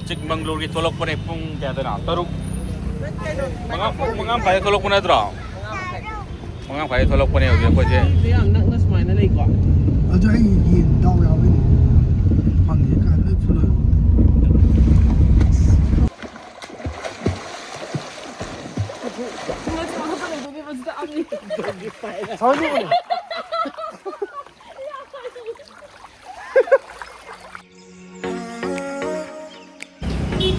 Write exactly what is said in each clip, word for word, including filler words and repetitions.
ꯆꯤꯛꯃꯪꯒ꯭ꯂꯣꯔꯒꯤ ꯊꯣꯛꯂꯛꯄꯅꯦ꯫ ꯄꯨꯡ ꯀꯌꯥꯗꯅꯣ? ꯇꯔꯨꯛ꯫ ꯃꯉꯥ, ꯄꯨꯡ ꯃꯉꯥ ꯃꯈꯥꯏꯗ ꯊꯣꯛꯂꯛꯄ ꯅꯠꯇ꯭ꯔꯣ? ꯃꯉꯥ ꯃꯈꯥꯏ ꯊꯣꯛꯂꯛꯄꯅꯦ ꯍꯧꯖꯤꯛ ꯑꯩꯈꯣꯏꯁꯦ꯫ ꯁꯤꯁꯦ ꯌꯥꯝ ꯅꯛꯅ ꯁꯨꯃꯥꯏꯅ ꯂꯩꯀꯣ꯫ ꯑꯗꯨ ꯑꯩ ꯌꯦꯟ ꯗꯥꯎ ꯌꯥꯕꯩꯅꯦ꯫ ꯐꯪꯉꯦ ꯀꯥꯏꯅ ꯂꯣꯏ ꯐꯨꯜ ꯑꯣꯏꯕ꯫ ꯁꯥꯎꯅꯤꯡꯕꯅꯦ꯫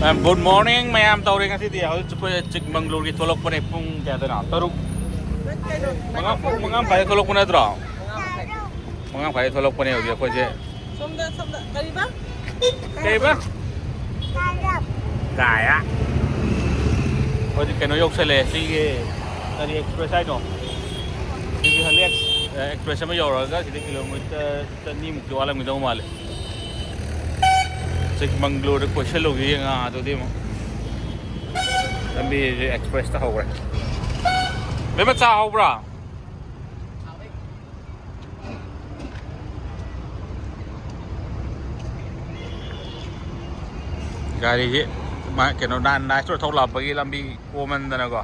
ꯃꯌꯥꯝ, good morning ꯃꯌꯥꯝ꯫ ꯇꯧꯔꯦ ꯉꯁꯤꯗꯤ꯫ ꯍꯧꯖꯤꯛ ꯑꯩꯈꯣꯏ ꯆꯤꯛꯃꯪꯒ꯭ꯂꯣꯔꯒꯤ ꯊꯣꯛꯂꯛꯄꯅꯦ꯫ ꯄꯨꯡ ꯀꯌꯥꯗꯅꯣ? ꯇꯔꯨꯛ꯫ ꯃꯉꯥ, ꯄꯨꯡ ꯃꯉꯥ ꯃꯈꯥꯏꯗ ꯊꯣꯛꯂꯛꯄ ꯅꯠꯇ꯭ꯔꯣ? ꯃꯉꯥ ꯃꯈꯥꯏꯗ ꯊꯣꯛꯂꯛꯄꯅꯦ ꯍꯧꯖꯤꯛ ꯑꯩꯈꯣꯏꯁꯦ꯫ ꯁꯣꯝꯗ, ꯁꯣꯝꯗ꯫ ꯀꯔꯤꯕ? ꯀꯩꯕ? ꯒꯥꯌꯥ꯫ ꯍꯧꯖꯤꯛ ꯀꯩꯅꯣ ꯌꯧꯁꯜꯂꯛꯑꯦ꯫ ꯁꯤꯒꯤ ꯀꯔꯤ ꯑꯦꯛꯁꯄ꯭ꯔꯦꯁ ꯍꯥꯏꯅꯣ? ꯁꯤꯒꯤ ꯍꯧꯖꯤꯛ ꯑꯦꯛꯁ-, ꯑꯦꯛꯁꯄ꯭ꯔꯦꯁ ꯑꯃ ꯌꯧꯔꯒ ꯁꯤꯗ ꯀꯤꯂꯣꯃꯤꯇꯔ ꯆꯅꯤꯃꯨꯛꯇꯤ ꯋꯥꯠꯂꯝꯒꯗꯧ ꯃꯥꯜꯂꯦ꯫ ꯆꯤꯛꯃꯪꯒ꯭ꯂꯣꯔꯗ ꯀꯣꯏꯁꯜꯂꯨꯒꯦ ꯉꯥ ꯑꯗꯨꯗꯤ ꯑꯃꯨꯛ꯫ ꯂꯝꯕꯤꯁꯦ ꯑꯦꯛꯁꯄ꯭ꯔꯦꯁꯇ ꯍꯧꯈ꯭ꯔꯦ꯫ ꯕꯦꯝꯃ, ꯆꯥ ꯍꯧꯕ꯭ꯔꯥ? ꯒꯥꯔꯤꯁꯤ ꯃꯥ ꯀꯩꯅꯣ ꯅꯍꯥꯟ ꯅꯥꯏꯁꯇꯣ ꯊꯧ ꯂꯥꯛꯄꯒꯤ ꯂꯝꯕꯤ ꯀꯣꯃꯟꯗꯅꯀꯣ꯫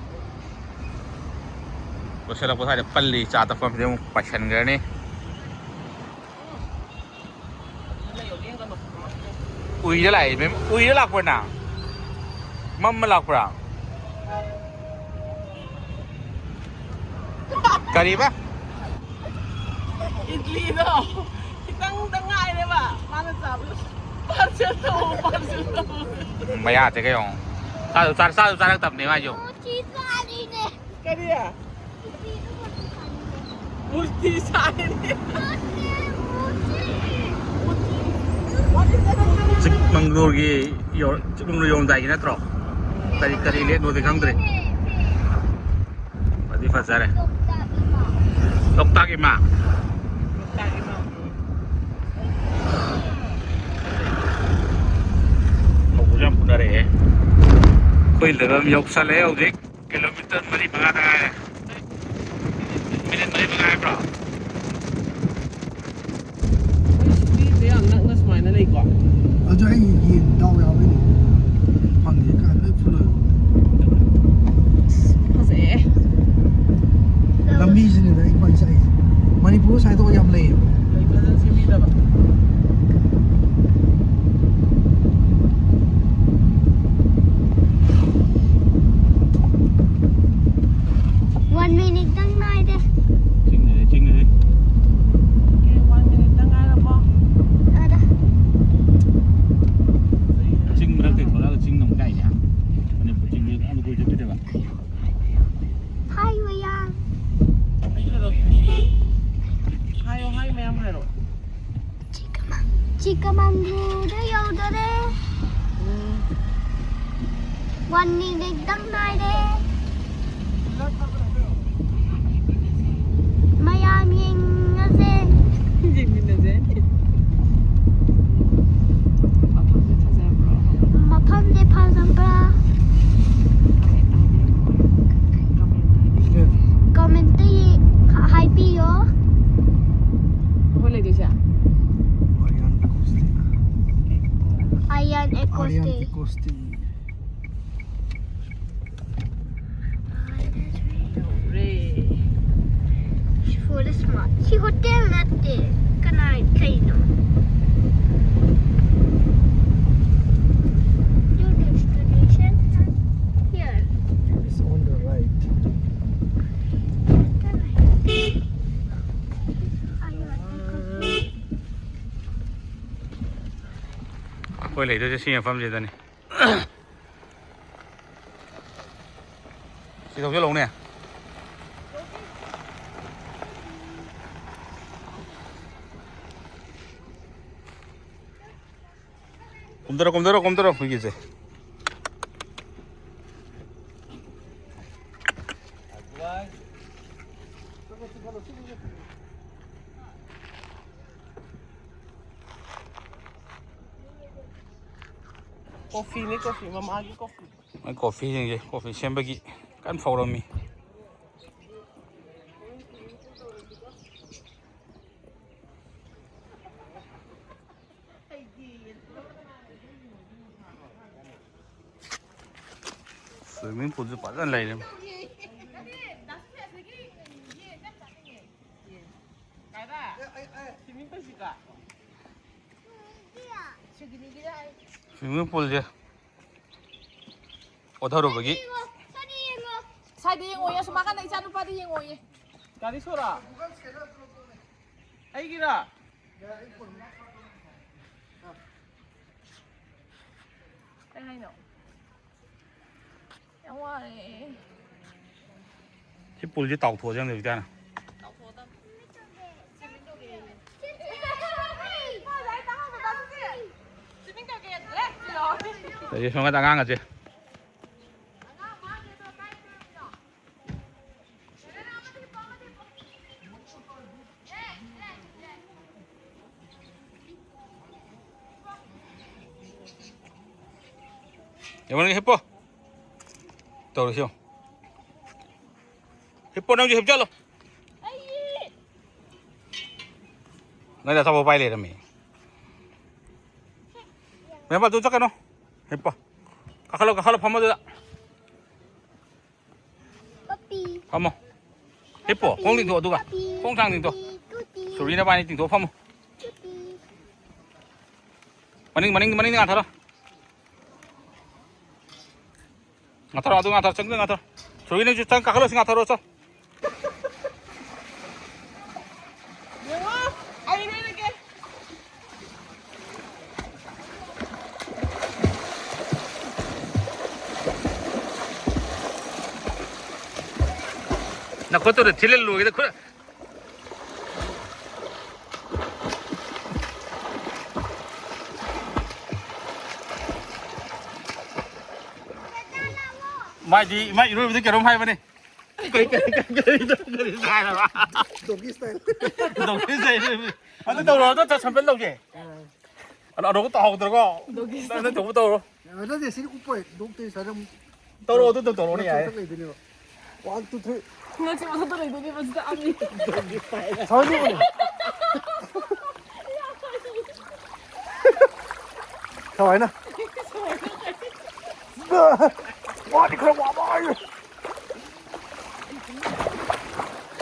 ꯂꯣꯏꯁꯤꯜꯂꯛꯄ ꯁ꯭ꯋꯥꯏꯗ ꯄꯜꯂꯤ꯫ ꯆꯥ ꯊꯛꯐꯝꯁꯤꯗ ꯑꯃꯨꯛ ꯄꯥꯏꯁꯟꯈ꯭ꯔꯅꯤ꯫ ꯎꯏꯔ ꯂꯥꯛꯏ, ꯃꯦꯝ, ꯎꯏꯔ ꯂꯥꯛꯄ꯭ꯔꯥ ꯅꯪ? ꯃꯝꯃ ꯂꯥꯛꯄ꯭ꯔꯥ? ꯀꯔꯤꯕ? ꯏꯗꯂꯤꯗꯣ ꯈꯤꯇꯪꯗ ꯉꯥꯏꯔꯦꯕ ꯃꯥꯅ ꯆꯥꯕꯗꯣ꯫ ꯄꯥꯔꯁꯦꯜ ꯇꯧ, ꯄꯥꯔꯁꯦꯜ ꯇꯧ꯫ ꯃꯌꯥꯁꯦ ꯀꯩ ꯌꯦꯡꯉꯣ꯫ ꯆꯥꯁꯨ ꯆꯥꯔ-, ꯆꯥꯁꯨ ꯆꯥꯔꯛꯇꯕꯅꯦ ꯃꯥꯏꯁꯨ꯫ ꯃꯨꯔꯇꯤ ꯆꯥꯔꯤꯅꯦ꯫ ꯀꯔꯤ? ꯃꯨꯔꯇꯤ ꯁꯥꯏꯅꯦ꯫ ꯆꯤꯛꯃꯪꯒ꯭ꯂꯣꯔꯒꯤ ꯌꯧ-, ꯆꯤꯛꯃꯪꯒ꯭ꯂꯣꯔ ꯌꯧꯔꯝꯗꯥꯏꯒꯤ ꯅꯠꯇ꯭ꯔꯣ? ꯀꯔꯤ, ꯀꯔꯤ ꯂꯦꯛꯅꯣꯗꯤ ꯈꯪꯗ꯭ꯔꯤ꯫ ꯐꯗꯤ ꯐꯖꯔꯦ꯫ ꯂꯣꯛꯇꯥꯛ ꯏꯃꯥ꯫ ꯂꯣꯛꯇꯥꯛ ꯏꯃꯥ꯫ ꯍꯧꯕꯁꯨ ꯌꯥꯝ ꯐꯨꯅꯔꯛꯑꯦ꯫ ꯑꯩꯈꯣꯏ ꯂꯩꯐꯝ ꯌꯧꯁꯜꯂꯛꯑꯦ ꯍꯧꯖꯤꯛ꯫ ꯀꯤꯂꯣꯃꯤꯇꯔ ꯃꯔꯤ ꯃꯉꯥꯗ ꯉꯥꯏꯔꯦ꯫ ꯃꯤꯅꯤꯠ ꯃꯔꯤ ꯃꯉꯥ ꯍꯥꯏꯕ꯭ꯔꯣ? ꯁꯤꯇꯤꯁꯦ ꯌꯥꯝ ꯅꯛꯅ ꯁꯨꯃꯥꯏꯅ ꯂꯩꯀꯣ꯫ ꯑꯗꯨ ꯑꯩ ꯌꯦꯟ ꯗꯥꯎ ꯌꯥꯕꯩꯅꯦ꯫ ꯕ꯭ꯔꯣ ꯁꯥꯏꯗꯣ ꯌꯥꯝ ꯂꯩꯌꯦꯕ꯫ ꯂꯩ ꯐꯖꯅ ꯁꯦꯝꯕꯤꯗꯕ꯫ One minute ꯇꯪ ꯉꯥꯏꯔꯦ꯫ ꯆꯤꯡꯅꯔꯦ, ꯆꯤꯡꯅꯔꯦ꯫ Okay, one minute ꯇꯪ ꯉꯥꯏꯔꯕꯣ? ꯑꯗ꯫ ꯆꯤꯡ ꯃꯔꯛꯇꯩ ꯊꯣꯛꯂꯛꯑꯒ ꯆꯤꯡ ꯑꯃꯨꯛ ꯀꯥꯏꯅꯦ, ꯍꯥ? ꯃꯅꯤꯄꯨꯔ ꯆꯤꯡꯁꯦ ꯑꯝꯇ ꯀꯣꯏ ꯆꯠꯄꯤꯗꯕ꯫ ꯍꯥꯏ ꯃꯌꯥꯝ꯫ ꯍꯥꯏꯌꯣ, ꯍꯥꯏ ꯃꯌꯥꯝ ꯍꯥꯏꯔꯣ꯫ ꯆꯤꯛꯀꯃꯪ-, ꯆꯤꯛꯀꯃꯪꯒ꯭ꯂꯨꯗ ꯌꯧꯗꯣꯔꯦ꯫ ꯎꯝ꯫ One minute ꯇꯪ ꯉꯥꯏꯔꯦ꯫ ꯃꯌꯥꯝ ꯌꯦꯡꯉꯁꯦ꯫ ꯌꯦꯡꯃꯤꯟꯅꯁꯦ꯫ ꯃꯐꯝꯁꯦ ꯐꯖꯕ꯭ꯔꯣ? ꯃꯐꯝꯁꯦ ꯐꯖꯕ꯭ꯔꯥ? ꯀꯃꯦꯟꯇ ꯌꯦ-, ꯍꯥꯏꯕꯤꯌꯣ꯫ ꯑꯩꯈꯣꯏ ꯂꯩꯗꯣꯏꯁꯦ? ꯑꯥꯔꯌꯥꯟ ꯑꯦꯀꯣꯁꯇꯤ꯫ ꯑꯥꯔꯌꯥꯟ ꯑꯦꯀꯣꯁꯇꯤ꯫ ꯌꯧꯔꯦ꯫ ꯐꯨꯜ ꯁ꯭ꯃꯥꯔꯠ꯫ ꯁꯤ ꯍꯣꯇꯦꯜ ꯅꯠꯇꯦ꯫ ꯀꯅꯥꯏ, ꯀꯩꯅꯣ? Your destination here. It's on the right. ꯑꯩꯈꯣꯏ ꯂꯩꯗꯣꯏꯁꯦ ꯁꯤ ꯃꯐꯝꯁꯤꯗꯅꯤ꯫ ꯁꯤ ꯊꯧꯖꯤꯜꯂꯛꯎꯅꯦ꯫ ꯀꯨꯝꯊꯔꯣ, ꯀꯨꯝꯊꯔꯣ, ꯀꯨꯝꯊꯔꯣ, ꯍꯨꯏꯒꯤꯁꯦ꯫ ꯀꯣꯐꯤꯅꯦ, ꯀꯣꯐꯤ, ꯃꯃꯥꯒꯤ ꯀꯣꯐꯤ꯫ ꯃꯣꯏ ꯀꯣꯐꯤꯁꯤꯡꯁꯦ, ꯀꯣꯐꯤ ꯁꯦꯝꯕꯒꯤ ꯀꯟꯅ ꯐꯧꯔꯝꯃꯤ꯫ ꯁ꯭ꯋꯤꯃꯤꯡ ꯄꯨꯜꯁꯨ ꯐꯖꯅ ꯂꯩꯔꯦ꯫ Swimming poolꯁꯦ ꯑꯣꯊꯔꯨꯕꯒꯤ꯫ ꯁ꯭ꯋꯥꯏꯗ ꯌꯦꯡꯉꯣꯏꯌꯦ, ꯑꯁꯣꯝ ꯅꯥꯀꯟꯗ ꯏꯆꯥ ꯅꯨꯄꯥꯗ ꯌꯦꯡꯉꯣꯏꯌꯦ꯫ ꯒꯥꯔꯤ ꯁꯣꯔꯥ? ꯑꯩꯒꯤꯔꯥ? ꯀꯩ ꯍꯥꯏꯅꯣ? ꯌꯥꯝ ꯋꯥꯔꯦ꯫ ꯁꯤ ꯄꯨꯜꯁꯦ ꯇꯥꯎꯊꯣꯛꯑꯁꯦ ꯈꯪꯗꯦ ꯍꯧꯖꯤꯛ ꯍꯥꯟꯅ꯫ ꯑꯗꯩ ꯁꯣꯝ ꯅꯥꯀꯟꯗ ꯑꯉꯥꯡ ꯑꯁꯦ꯫ ꯌꯦꯡꯉꯣ, ꯅꯪ ꯍꯤꯞꯄꯣ꯫ ꯇꯧꯔꯤꯁꯤ ꯌꯦꯡꯉꯣ꯫ ꯍꯤꯞꯄꯣ, ꯅꯪꯁꯨ ꯍꯤꯞꯆꯜꯂꯣ꯫ ꯅꯪꯗꯤ ꯑꯆꯥꯄꯣꯠ ꯄꯥꯏ ꯂꯩꯔꯝꯃꯤ꯫ ꯃꯌꯥꯝꯕ, ꯑꯗꯨ ꯆꯠꯀꯅꯨ꯫ ꯍꯤꯞꯄꯣ꯫ ꯀꯥꯈꯠꯂꯣ, ꯀꯥꯈꯠꯂꯣ, ꯐꯝꯃꯣ ꯑꯗꯨꯗ꯫ ꯄꯄꯤ꯫ ꯐꯝꯃꯣ꯫ ꯍꯤꯞꯄꯣ꯫ ꯄꯄꯤ꯫ ꯈꯣꯡ ꯇꯤꯡꯊꯣꯛ ꯑꯗꯨꯒ꯫ ꯄꯄꯤ꯫ ꯈꯣꯡ ꯊꯥꯡ ꯇꯤꯡꯊꯣꯛ꯫ ꯄꯄꯤ, ꯀꯨꯇꯤ꯫ ꯁꯨꯔꯤ ꯅꯕꯥꯅꯤ ꯇꯤꯡꯊꯣꯛ ꯐꯝꯃꯣ꯫ ꯀꯨꯇꯤ꯫ ꯃꯅꯤꯡ, ꯃꯅꯤꯡ, ꯃꯅꯤꯡꯗ ꯉꯥꯊꯔꯣ꯫ ꯉꯥꯊꯔꯣ, ꯑꯗꯨ ꯉꯥꯊꯔꯣ, ꯆꯪꯗ ꯉꯥꯊꯔꯣ꯫ ꯁꯨꯔꯤ ꯅꯪꯁꯨ ꯆꯪ ꯀꯥꯈꯠꯂꯣ, ꯁꯤ ꯉꯥꯊꯔꯣ, ꯆꯣ꯫ ꯌꯦꯡꯉꯣ, ꯑꯩ ꯏꯔꯣꯏꯔꯒꯦ꯫ ꯅꯈꯨꯠꯇꯨꯗ ꯊꯤꯜꯂ ꯂꯣꯏꯒꯦꯗ ꯈꯨꯠ꯫ ꯃꯥꯏꯗꯤ ꯏꯃꯥ ꯏꯔꯣꯏꯕꯗ ꯀꯩꯅꯣꯝ ꯍꯥꯏꯕꯅꯦ꯫ ꯀꯔꯤ, ꯀꯔꯤ, ꯀꯔꯤ, ꯀꯔꯤ, ꯀꯔꯤ ꯍꯥꯏꯔꯕ? Doggy style꯫ Doggy style꯫ ꯑꯗꯨ ꯇꯧꯔꯣ, ꯑꯗꯨ ꯁꯝꯄꯦꯜ ꯇꯧꯒꯦ꯫ ꯑꯗꯣ ꯑꯗꯨꯒ ꯇꯧꯍꯧꯗ꯭ꯔꯒꯣ꯫ Doggy style꯫ ꯅꯪ ꯇꯧꯕ ꯇꯧꯔꯣ꯫ ꯅꯠꯇꯦ, ꯁꯤꯗꯤ ꯎꯞꯄꯣꯏ꯫ ꯗꯣꯛꯇꯔ ꯁ꯭ꯋꯥꯏꯗ ꯑꯃꯨꯛ ꯑꯗꯨꯝ ꯇꯧꯔꯣ, ꯑꯗꯨ ꯑꯗꯨꯝ ꯇꯧꯔꯣꯅꯦ, ꯌꯥꯔꯦ꯫ ꯂꯩꯗꯣꯏꯅꯦꯕ꯫ One, two, three꯫ ꯉꯛꯁꯦ ꯃꯊꯛꯇ ꯂꯩꯗꯣꯏꯅꯦꯕ, ꯁꯤꯗ ꯑꯅꯤ꯫ ꯁꯥꯎꯅꯤ꯫ ꯁꯥꯎ ꯍꯥꯏꯅ꯫ ꯋꯥꯗꯤ ꯈꯔ ꯋꯥꯕ ꯍꯥꯏꯌꯦ꯫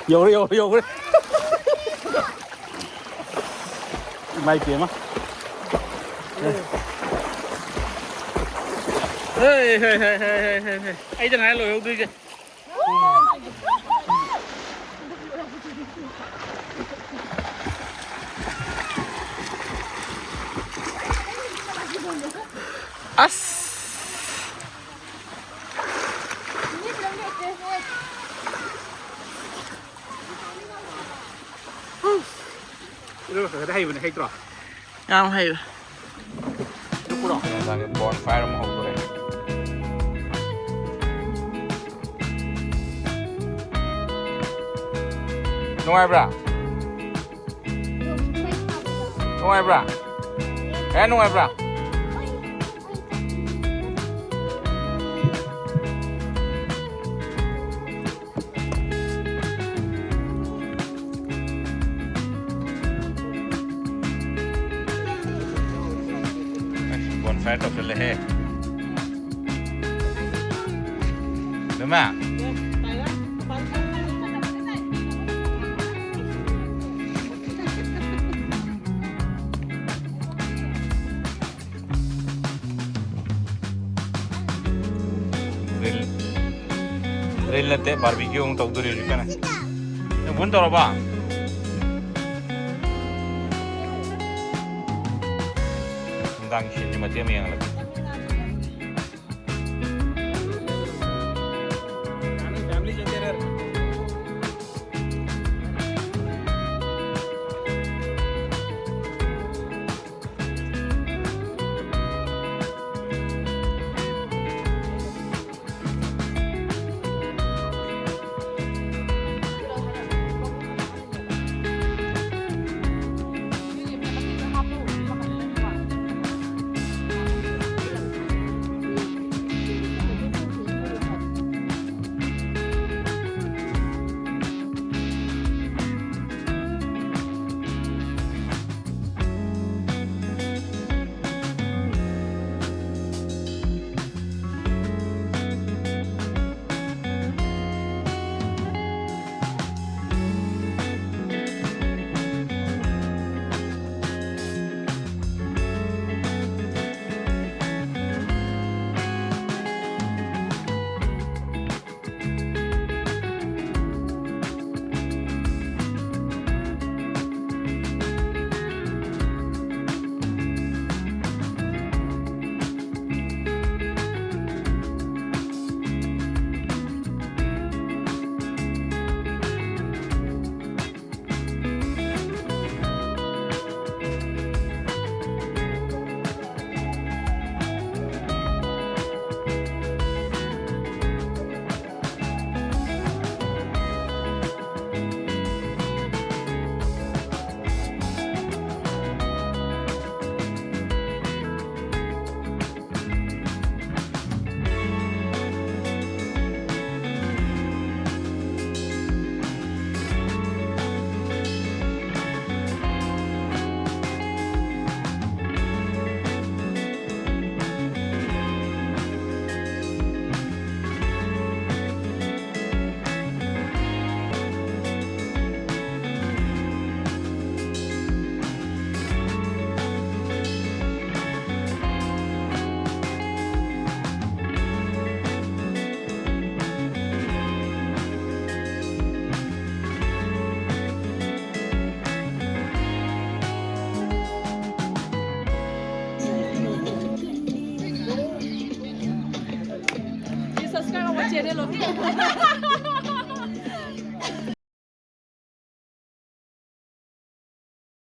ꯌꯧꯔꯦ, ꯌꯧꯔꯦ, ꯌꯧꯔꯦ꯫ ꯏꯃꯥꯏ ꯄꯦꯝꯃ꯫ ꯍꯦ, ꯍꯦ, ꯍꯦ꯫ ꯑꯩꯗ ꯉꯥꯏ ꯂꯣꯏꯍꯧꯗꯣꯏꯁꯦ꯫ ꯑꯁ꯫ ꯏꯔꯣꯏꯕ ꯈꯔ ꯈꯔ ꯍꯩꯕꯅꯦ, ꯍꯩꯇ꯭ꯔꯣ? ꯌꯥꯝ ꯍꯩꯕ꯫ ꯅꯨꯡꯗꯥꯡꯒꯤ bonfire ꯑꯃ ꯍꯧꯗꯣꯔꯦ꯫ ꯅꯨꯡꯉꯥꯏꯕ꯭ꯔꯥ? ꯅꯨꯡꯉꯥꯏꯕ꯭ꯔꯥ? ꯀꯌꯥ ꯅꯨꯡꯉꯥꯏꯕ꯭ꯔꯥ? ꯑꯁ, bonfire ꯇꯧꯁꯜꯂꯦꯍꯦ꯫ ꯕꯦꯝꯃ꯫ Grill, grill ꯅꯠꯇꯦ, barbecue ꯑꯃꯨꯛ ꯇꯧꯗꯣꯔꯤ ꯍꯧꯖꯤꯛ ꯀꯟꯅ꯫ ꯅꯪ phone ꯇꯧꯔꯕ? ꯅꯨꯡꯗꯥꯡꯒꯤ sceneꯁꯦ ꯃꯇꯦꯛ ꯑꯃ ꯌꯦꯡꯍꯜꯂꯛꯀꯦ꯫ ꯂꯣꯀꯦꯜ꯫